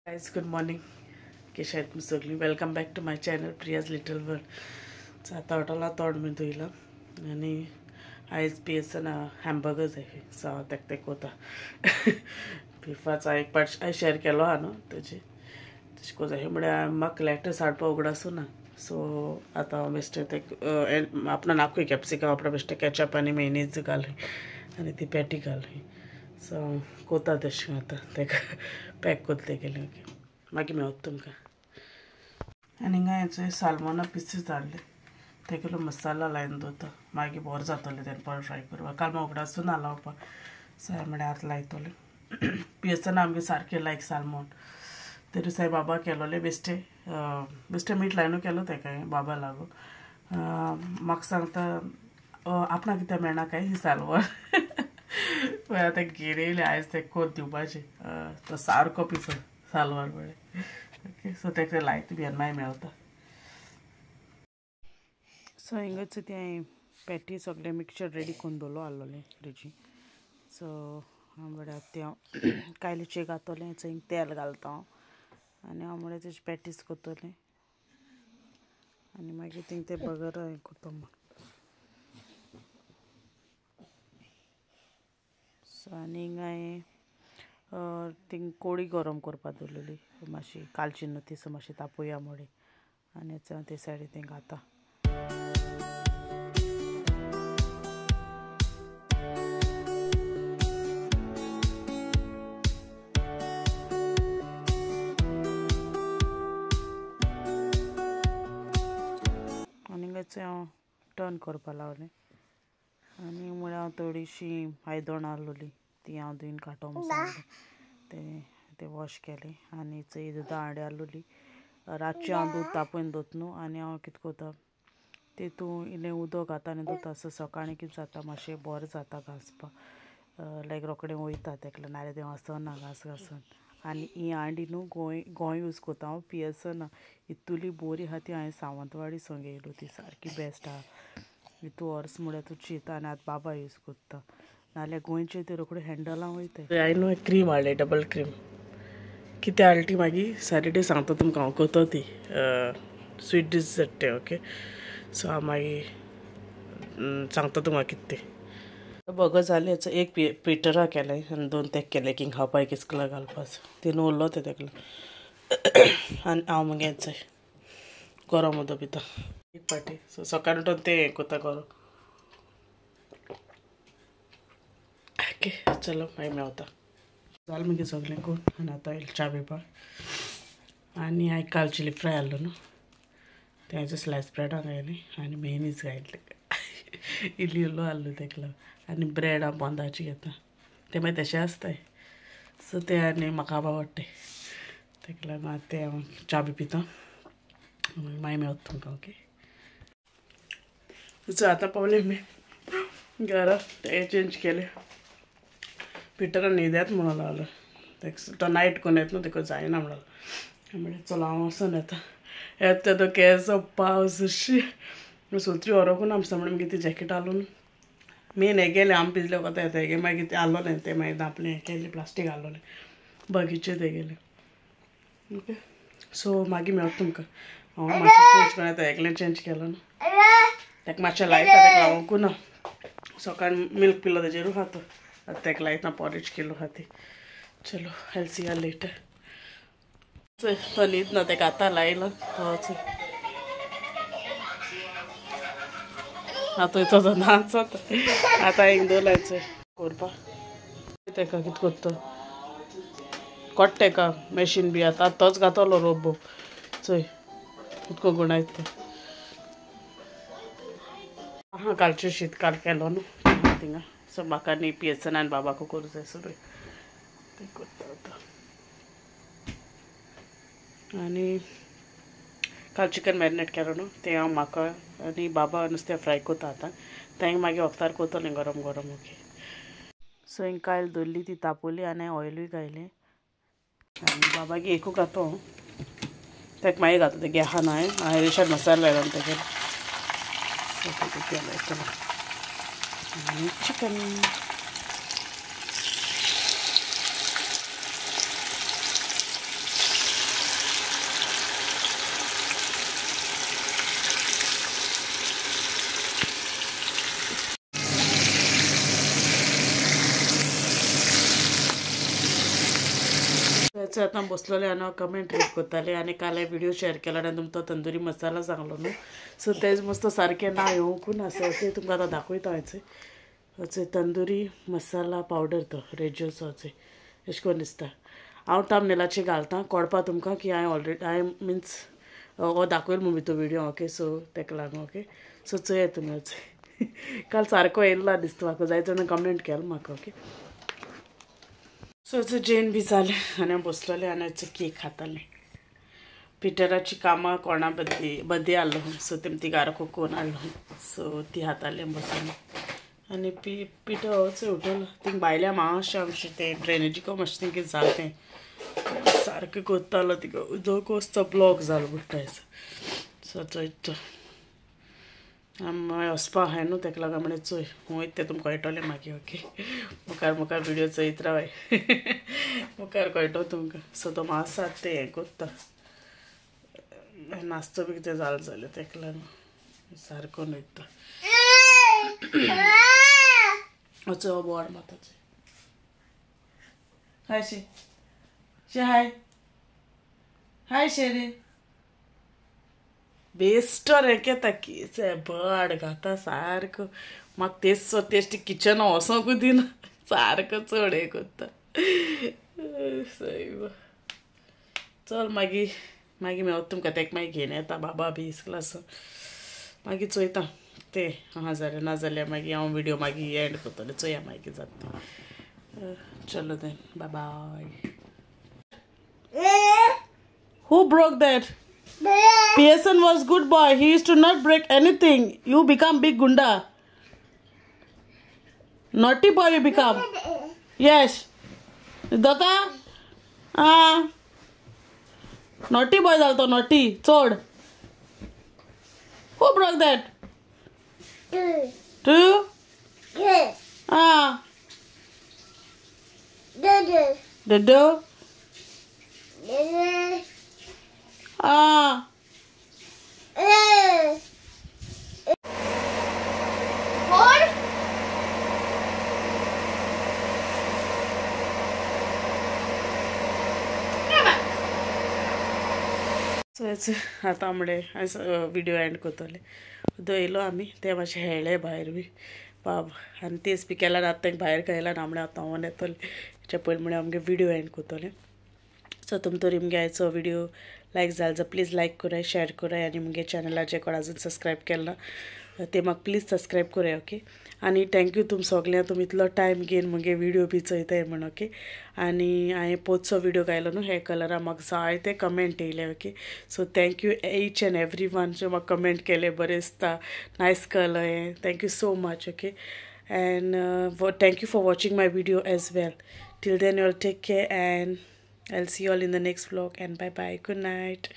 Guys, good morning. कशे आहात तुमी सगळीं? Welcome back to my channel Priya's little world. आतां हॉटेला तोंड बी धुयलां आनी आयज पियेसन हॅम्बर्गर जाय, सो हांव तेक तेक वता. बिफाचो एक पाट हांवें शेअर केलो आहा न्हू तेजी तशें करूं जाय म्हळ्यार म्हाका लॅटस हाडपा उगडासूं ना. सो आतां हांव बेश्टें ते आपणा नाकूय कॅप्सिकम आपणा बेश्टें केचप आनी मेनीज घालूं आनी ती पॅटी घालूं. सो कोता तशें आतां तेका पॅक कोतले गेले. ओके, मागीर मेवता तुमकां. आनी हिंगा हेचो सालमोना पिसीस हाडले, तेगेलो मसाला लायन दवरता, मागीर बरो जातलें तेन्ना परत फ्राय करपाक. काल म्हाका उगडासूं ना लावपाक, सो हांवें म्हळ्यार आतां लायतलें. पियेसना आमगे सारकें लायक सालमोन. ते दिसा हांवें बाबा केलोलें बेश्टें बेश्टें मीठ लायनू केलो तेका हांवें बाबा लागून. म्हाका सांगता आपणाक कित्याक मेळना काय ही सालमोन. आतां घेवन आयज तें कोत दिवपाचें, तो सारको पिसो सालवार म्हळ्यार. ओके, सो तेका लायत बी आनी मागीर मेवता. सो हिंगाच तें हांवें पॅटी सगळें मिक्सचर रेडी करून दवरलो आहलोलें फ्रिजी. सो हांव म्हळ्यार तें हांव कायलीचे घातलें, थंय तेल घालता हांव आनी हांव म्हळ्यार तेजे पॅटीस करतलें आनी मागीर थिंग तें बगर हें करता म्हूण. सो आनी हिंगा हांवें थिंग कोळी गरम करपाक दवरलेली मातशी, कालची न्हू ती, सो मातशी तापोवया म्हणून. आनी ते सायडीन तें घाता. आनी हिंगाच हांव टर्न करपाक लावलें आनी म्हळ्यार हांव थोडीशी आयदणां आहलोली ती हांव धुयन काडटो सांगलें, तें तें वॉश केलें. आनी चोय दुदा हांडे आहलोली, रातचें हांव दूद तापोवन दवरता न्हू, आनी हांव कितें करता तितून इल्लें उदक घाता आनी दवरता. सो सकाळीं कितें जाता मातशें बरें जाता घांसपाक, लायक रोखडें वयता तेका लागून, नाल्यार तें वचना घांस घांसून. आनी ही हांडी न्हू गोंय गोंय यूज करता हांव, पियेसना इतुली बरी आहा ती. हांवें सावंतवाडी सावन घेयलो, ती सारकी बेस्ट आहा. तूं वर्स म्हळ्यार तूं चिंता आनी आतां बाबा यूज करता, नाल्यार गोंयचे ते रोखडे हँडलां वयता. हांवें न्हू क्रीम हाडले, डबल क्रीम कितें हाडली ती मागीर सॅटरडे सांगता तुमकां हांव करता ती स्वीट डिजर्ट तें. ओके, सो हांव मागीर सांगता तुमकां कितें तें. बगर जालें, एक पिटरा केलें आनी दोन तेक केले की खावपाक इस्कुला घालपाक, तिनू उरलो तें तेका. आनी हांव मागीर चोय गरम उदक पिता एक पाटी. सो सकाळीं उठून तें हें करता गरम. ओके, चलो मागीर मेवता. जालें मागीर सगळें करून आनी आतां येयलें च्या पिवपाक. आनी हांवें काल चिली फ्राय हाडलो न्हू, तें स्लायस ब्रेडां घायलें आनी मेयनीज घायलें, इल्ली इल्लो हाडलो तेका लागून. आनी ब्रेड हांव पोंदाची घेता, तें मागीर तशें आसताय. सो तें आनी म्हाका आवडटाय, तेका लागून आतां तें हांव च्या बी पिता, मागीर मेवता तुमकां. ओके, सो आतां पावलें आमी घरा, तें चेंज केलें. पिटरान न्हिदेत म्हणून लागलो, तेका तो नायट करून येता न्हू, तेका जायना म्हणलो. म्हणलें चलो हांव वचोन येता. येता तो केसो पावस शी, सुत्री व्हरूंक ना आमच्या म्हणून मागीर ती जॅकेट हाडलो न्हू. मेन हें गेलें आमी भिजले वता येता हेगे, मागीर तें हाडलोलें, तें मागीर धांपलें हें केलें, प्लास्टीक हाडलोलें बगीचे तें गेलें. ओके, सो मागीर मेवता तुमकां. हांव मातशें चेंज करून येता, एकलें चेंज केलो न्हू, तेका मातशें लायता, तेका लावंकू ना. सकाळीं मिल्क पिलो तेजेरू खाता, आतां तेका लायता पॉरेज केलो आहा ती. चलो I C you later. चोय तो न्हीद ना, तेका आतां लायलो तो आतां तो नाचत आतां एक दवरलाय चोय करपा. तेका कितें करता कोट्ट तेका मॅशीन बी आतां तोच घातलो रोबो. चोय कितको गुणायता तो. आहा कालचें शीत काल केलो न्हू थिंगा. सो म्हाका न्ही पियेसना आनी बाबाकू करूं जाय सगळें तें करता आतां. आनी काल चिकन मॅरिनेट केलो न्हू, तें हांव म्हाका आनी बाबा नुस्तें फ्राय करता आतां, तें मागीर वखदार करतलें गरम गरम. ओके, सो हिंग कायल दवरली ती तापोवली आनी ऑयलूय घायलें. आनी बाबाक एकू घातो हांव, तेका मागीर घाता, तेगे आहा न्हू हांवें रेशन मसालो लायलो तेगेलो. लायतलो आनी चिकन. सो आतां बसलोले आनी हांव कमेंट रीड करतालें आनी काल व्हिडिओ शेअर केला आनी तुमकां तंदुरी मसाला सांगलो न्हू. सो तेज मस्त सारकें नांव येवंकू ना. सो ओके तुमकां आतां दाखयता हांव. तंदुरी मसाला पावडर तो रेजियोचो अशें करून दिसता. हांव थंबनेलाचेर घालता कळपा तुमकां की हांवें ऑलरेडी हांवें मिन्स हो दाखयल म्हूण तो व्हिडिओ. ओके सो तेका लागून ओके सो चोया तुमी. काल सारको येयला दिसता म्हाका, जायते जाणां कमेंट केलो म्हाका. ओके सो जेन बी जालें आनी हांव बसलोलें आनी केक खातालें. पिटराची कामां कोणा बद्दी आहलो सो तेम ती गारको कोण हाडलो सो ती हातालें बसून. आनी पिठो उठलो थिंग भायल्या मातशें आमचें तें ड्रेनेजीको मातशें तें कितें जालें तें सारकें कोत्तालो तिका उदक वचतो ब्लॉक जालो बुट्टाय. सो चोयत मागीर वचपा आहाय न्हू तेका लागून म्हणलें चोय वयता तें तुमकां कळटलें मागीर. ओके मुखार मुखार व्हिडियो चोयत रावाय मुखार कळटलो तुमकां. सो तो मातसो तें हें कोत्ता नाचतो बी कितें जालें जाल्यार तेका लागून सारको न्हयता. वचो बोर्ड माताचो. हाय शे शे हाय हाय शे रे बेस्टर हें केता कितें बड घाता सारको म्हाका तेच टेस्टी किचना वचोंकूय दिना सारको चड हें कोत्ता. चल मागीर मागीर मेवता तुमकां तेका मागीर घेवन येता बाबा बी इस्कुला. मागीर चोयता ते आहा जाल्यार ना जाल्यार मागीर हांव व्हिडिओ मागीर एंड करतलें. चोया मागीर जाता. चलो then bye bye. Who broke that? Pearson was good boy. He used to not break anything. You become big gunda. Naughty boy you become. Yes. Dota? Ah. Naughty boy jalto naughty. Chod. Who broke that? Two. Two? Yes. Ah. Dodo. Dodo? Ah. 4. So आतां म्हणलें video end करतलें. येयलो आमी ते मातशें हेळ्ळे भायर बी बाब आनी तेच बी केला आतां तांकां भायर खायला ना म्हळ्यार आतां हांव येतलें हेच्या पयलीं म्हळ्यार आमगे व्हिडिओ एंड करतलें. सो तुमकां तरी मुगे आयचो व्हिडिओ लायक जालो जाल्यार प्लीज लायक कराय, शेअर कराय आनी मुगे चॅनलाचेर कोण अजून सबस्क्रायब केलें ना ते म्हाका प्लीज सबस्क्रायब कराय. ओके आनी thank you तुम सगळ्यांक, तुमी इतलो टायम घेवन मुगे व्हिडिओ बी चोयताय म्हूण. ओके आनी हांवें पोचो व्हिडिओ घायलो न्हू हे कलरा म्हाका जायते कमेंट येयले. Okay so thank you each and every one जे म्हाका कमेंट केले, बरें दिसता, नायस कलर हें. Thank you so much. Okay and thank you for watching my video as well. Till then you all take care and I'll see you all in the next vlog, and bye bye, good night.